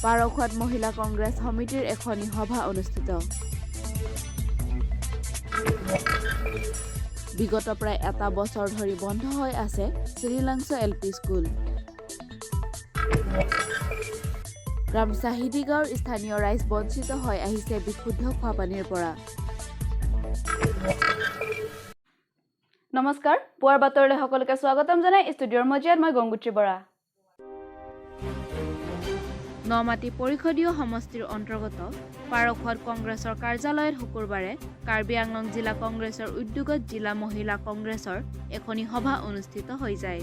পাৰখোৱাত মহিলা কংগ্ৰেছ সমিতিৰ এখনি সভা অনুষ্ঠিত। বিগত প্ৰায় এটা বছৰ ধৰি বন্ধ হৈ আছে শ্ৰীলাংছ এল পি স্কুল। গ্ৰাম চাহিদি গাঁৱৰ স্থানীয় ৰাইজ বঞ্চিত হৈ আহিছে বিশুদ্ধ খোৱাপানীৰ পৰা। নমস্কাৰ, পুৱাৰ বাতৰিলৈ সকলোকে স্বাগতম জনাই ষ্টুডিঅ'ৰ মজিয়াত মই গংগুত্ৰী বৰা। নমাটি পৰিষদীয় সমষ্টিৰ অন্তৰ্গত পাৰখোৱাত কংগ্ৰেছৰ কাৰ্যালয়ত শুকুৰবাৰে কাৰ্বি আংলং জিলা কংগ্ৰেছৰ উদ্যোগত জিলা মহিলা কংগ্ৰেছৰ এখনি সভা অনুষ্ঠিত হৈ যায়।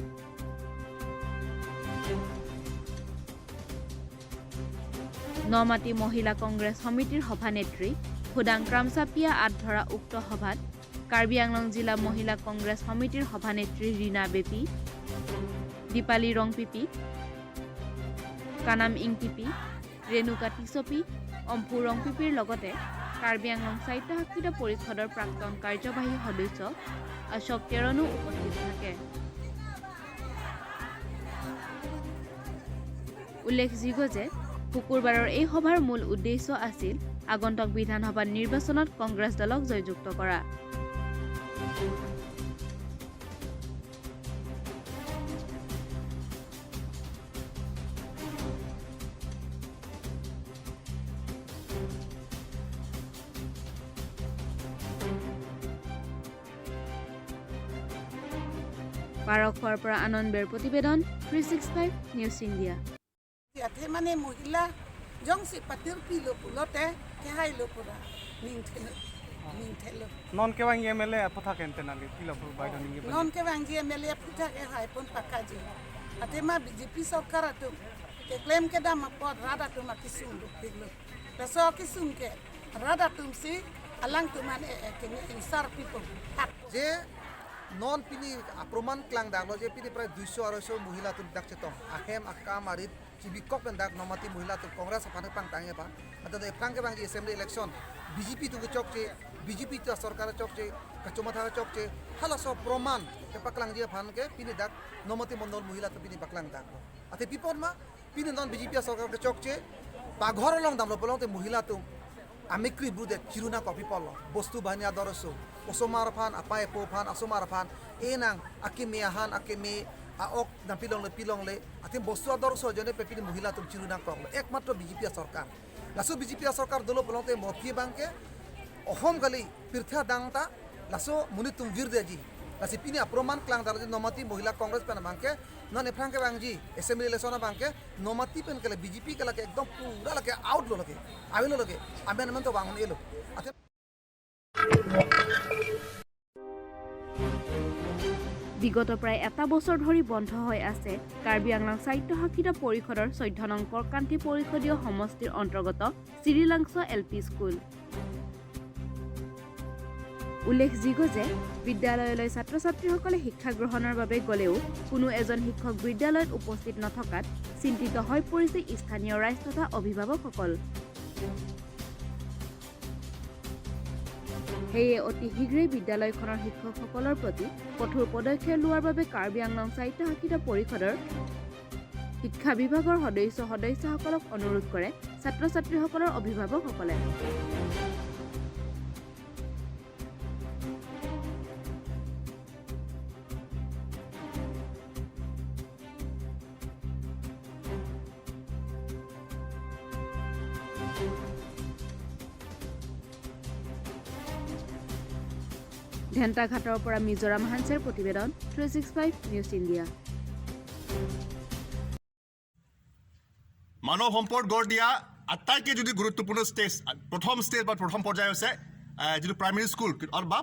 নমাটি মহিলা কংগ্ৰেছ সমিতিৰ সভানেত্ৰী খুদাং ক্ৰামচাপিয়া আঁত ধৰা উক্ত সভাত কাৰ্বি আংলং জিলা মহিলা কংগ্ৰেছ সমিতিৰ সভানেত্ৰী ৰীণা বেপী, দীপালী ৰংপিপি, কানাম ইংটিপি, ৰেণুকা টিচপি, অম্ফু ৰংপিপিৰ লগতে কাৰ্বি আংলং স্বায়ত্তশাসিত পৰিষদৰ প্ৰাক্তন কাৰ্যবাহী সদস্য অশোক টেৰণো উপস্থিত থাকে। উল্লেখযোগ্য যে শুকুৰবাৰৰ এই সভাৰ মূল উদ্দেশ্য আছিল আগন্তুক বিধানসভা নিৰ্বাচনত কংগ্ৰেছ দলক জয়যুক্ত কৰা। পাৰখোৱাৰ পৰা আনন্দ বেৰ প্ৰতিবেদন, 365 নিউজ ইণ্ডিয়া। ইয়াতে মানে মহিলা জংসি পাতিৰ পিলো পুলতে কেহাইলো পুৰা নিংথেলো নিংথেলো। Non kewang MLA apatha kente nali pila বাইদেউ নিঙ্গি। নন কে বাংজি এমএলএ ফুটা কে হাই পন পাকাজি আতে মা বিজেপি সরকার আতো কে ক্লেম কে দাম পদ রাদা তুমা কিসুম পিলো পেso kisum ke rada tumsi alang tuman e ke insar people hak। যে নন পিনি আক্রমণ ক্লাং দাগলো যে পিনি প্রায় 200-250 মহিলা তুম ডাকছে তং আহেম আকাম আরিত চিবি কক পেন দাগ নমাতি মহিলা তুম কংগ্রেস আফানে পাং তাঙে পা আতা ফ্রাঙ্কে বাংজি এসেম্বলি ইলেকশন বিজেপি তুকে চকছে, বিজেপি তো সরকার চকছে, কাচুমা থাকা চকছে হালা সব প্রমাণ কে পাকলাং যে ফানকে পিনি দাগ নমাতি মন্ডল মহিলা তো পিনি পাকলাং দাগ আতে বিপদ মা পিনি নন বিজেপি সরকারকে চকছে পাঘর লং দাম লং মহিলা তুম আমি ক্রি ব্রুদে চিরুনা কপি পল বস্তু বাহিনী আদর্শ osomar phan apai po phan asomar phan enang akime ahan akime aok na pilong le pilong le atim বস্তু আদর্শ জনে পেপিনি মহিলা তুম চিরুনা কক একমাত্র বিজেপি সরকার লাসু বিজেপি সরকার দল বলতে মফি বাংকে অসম গালি পৃথা দাংতা লাসু মুনি তুম বীর দেজি লাসি পিনি আপ্রমান ক্লাং দার নমাতি মহিলা কংগ্রেস পেন বাংকে নন এফ্রাঙ্কে বাংজি এসেম্বলি ইলেকশন বাংকে নমাতি পেন কেলে বিজেপি কেলাকে একদম পুরা লাগে আউট লো লাগে আবিলো লাগে আমি তো বাংন এলো আতে। বিগত প্ৰায় এটা বছৰ ধৰি বন্ধ হৈ আছে কাৰ্বি আংলং স্বায়ত্তশাসিত পৰিষদৰ 14 নং কৰকান্থি পৰিষদীয় সমষ্টিৰ অন্তৰ্গত চিৰিলাংছ এল পি স্কুল। উল্লেখযোগ্য যে বিদ্যালয়লৈ ছাত্ৰ ছাত্ৰীসকলে শিক্ষা গ্ৰহণৰ বাবে গ'লেও কোনো এজন শিক্ষক বিদ্যালয়ত উপস্থিত নথকাত চিন্তিত হৈ পৰিছে স্থানীয় ৰাইজ তথা অভিভাৱকসকল। সেয়ে অতি শীঘ্ৰেই বিদ্যালয়খনৰ শিক্ষকসকলৰ প্ৰতি কঠোৰ পদক্ষেপ লোৱাৰ বাবে কাৰ্বি আংলং স্বায়ত্তশাসিত পৰিষদৰ শিক্ষা বিভাগৰ সদস্য সদস্যাসকলক অনুৰোধ কৰে ছাত্ৰ ছাত্ৰীসকলৰ অভিভাৱকসকলে। ঘেণ্টাঘাটৰ পৰা মিজোৰাম হানছেৰ প্ৰতিবেদন, 365 নিউজ ইণ্ডিয়া। মানৱ সম্পদ গঢ় দিয়া আটাইতকৈ যদি গুৰুত্বপূৰ্ণ ষ্টেজ, প্ৰথম ষ্টেজ বা প্ৰথম পৰ্যায় হৈছে যিটো প্ৰাইমেৰী স্কুল বা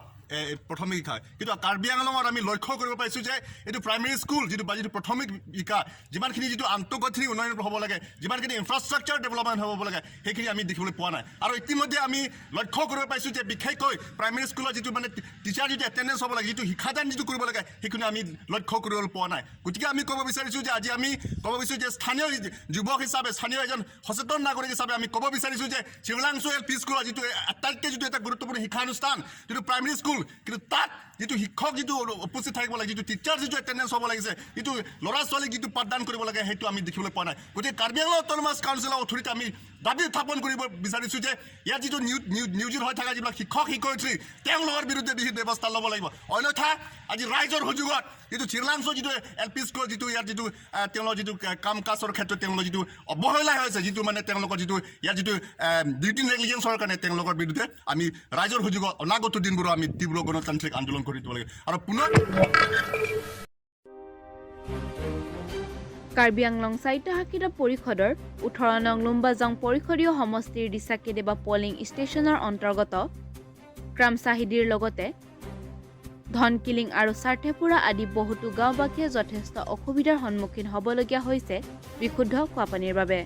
প্ৰাথমিক শিক্ষা। কিন্তু কাৰ্বি আংলঙত আমি লক্ষ্য কৰিব পাৰিছোঁ যে এইটো প্ৰাইমেৰী স্কুল যিটো বা যিটো প্ৰাথমিক শিক্ষা, যিমানখিনি যিটো আন্তঃগাঁথনি উন্নয়ন হ'ব লাগে, যিমানখিনি ইনফ্ৰাষ্ট্ৰাকচাৰ ডেভেলপমেণ্ট হ'ব লাগে, সেইখিনি আমি দেখিবলৈ পোৱা নাই। আৰু ইতিমধ্যে আমি লক্ষ্য কৰিব পাৰিছোঁ যে বিশেষকৈ প্ৰাইমেৰী স্কুলত যিটো মানে টিচাৰ যিটো এটেণ্ডেঞ্চ হ'ব লাগে, যিটো শিক্ষাদান যিটো কৰিব লাগে, সেইখিনি আমি লক্ষ্য কৰিবলৈ পোৱা নাই। গতিকে আমি ক'ব বিচাৰিছোঁ যে আজি আমি ক'ব বিচাৰিছোঁ যে স্থানীয় যুৱক হিচাপে, স্থানীয় এজন সচেতন নাগৰিক হিচাপে আমি ক'ব বিচাৰিছোঁ যে শিৱলাংচু এল পি স্কুলৰ যিটো আটাইতকৈ যিটো এটা গুৰুত্বপূৰ্ণ শিক্ষানুষ্ঠান, যিটো প্ৰাইমেৰী স্কুল স্কুল, কিন্তু তাত যিটো শিক্ষক যিটো উপস্থিত থাকিব লাগে, যিটো টিচাৰ যিটো এটেণ্ডেঞ্চ হ'ব লাগিছে, যিটো ল'ৰা ছোৱালীক যিটো পাঠদান কৰিব লাগে, সেইটো আমি দেখিবলৈ পোৱা নাই। গতিকে কাৰ্বি আংলং অট'নমাছ কাউন্সিলৰ অথৰিটি আমি দাবী উত্থাপন কৰিব বিচাৰিছোঁ যে ইয়াত যিটো নিয়োজিত হৈ থকা যিবিলাক শিক্ষক শিক্ষয়িত্ৰী, তেওঁলোকৰ বিৰুদ্ধে বিহিত ব্যৱস্থা ল'ব লাগিব। অন্যথা আজি ৰাইজৰ সুযোগত যিটো চিৰলাংছ যিটো এল পি স্কুল যিটো ইয়াত যিটো তেওঁলোকৰ যিটো কাম কাজৰ ক্ষেত্ৰত তেওঁলোকৰ যিটো অৱহেলা হৈছে, যিটো মানে তেওঁলোকৰ যিটো ইয়াত যিটো ডিউটি নেগলিজেঞ্চৰ কাৰণে তেওঁলোকৰ বিৰুদ্ধে আমি ৰাইজৰ সুযোগত অনাগত দিনবোৰো আমি তীব্ৰ গণতান্ত্ৰিক আন্দোলন কৰি দিব লাগে আৰু পুনৰ কাৰ্বি আংলং স্বায়ত্তশাসিত পৰিষদৰ 18 নং লুম্বাজং পৰিষদীয় সমষ্টিৰ দিচাকেদেৱা পলিং ষ্টেচনৰ অন্তৰ্গত ক্ৰামচাহিদিৰ লগতে ধনকিলিং আৰু চাৰ্থেপুৰা আদি বহুতো গাঁওবাসীয়ে যথেষ্ট অসুবিধাৰ সন্মুখীন হ'বলগীয়া হৈছে বিশুদ্ধ খোৱাপানীৰ বাবে।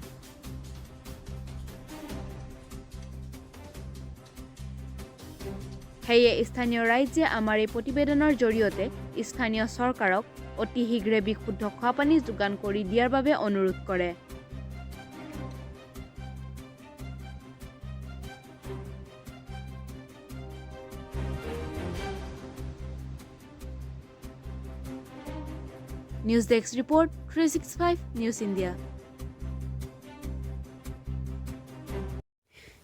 সেয়ে স্থানীয় ৰাইজে আমাৰ এই প্ৰতিবেদনৰ জৰিয়তে স্থানীয় চৰকাৰক অতি শীঘ্ৰে বিশুদ্ধ খোৱাপানী যোগান কৰি দিয়াৰ বাবে অনুৰোধ কৰে। News desk report, 365 News India.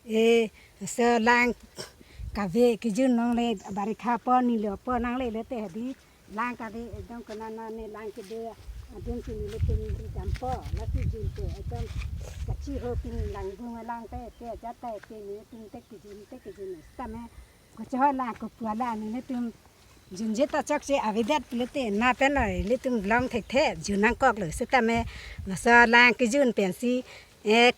E se lang ka ve ki jun nong le barikha pa ni le pa nang le le te di lang ka de dong ka na na ne lang ke de adem ki ni le te ni dam pa la ki jun te ekdam kachi ho pin lang bu lang te te ja te te ni tum te ki jun te ki jun sta me ko cha la ko pu la ni ne tum jun je ta chak che avidat le te na pe na le tum long thek the jun nang kok le sta me ma sa lang ki jun pen si ek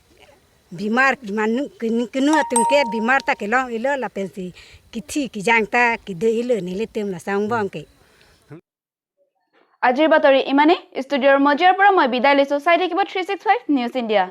बीमार मानु किनु तुमके बीमार ता के long इलो ला Pence किथि कि जांगता कि दे इलो निले तुम ला सांग बंग के। আজিৰ বাতৰি ইমানেই। ষ্টুডিঅ'ৰ মজিয়াৰ পৰা মই বিদায় লৈছোঁ। চাই থাকিব 365 নিউজ ইণ্ডিয়া।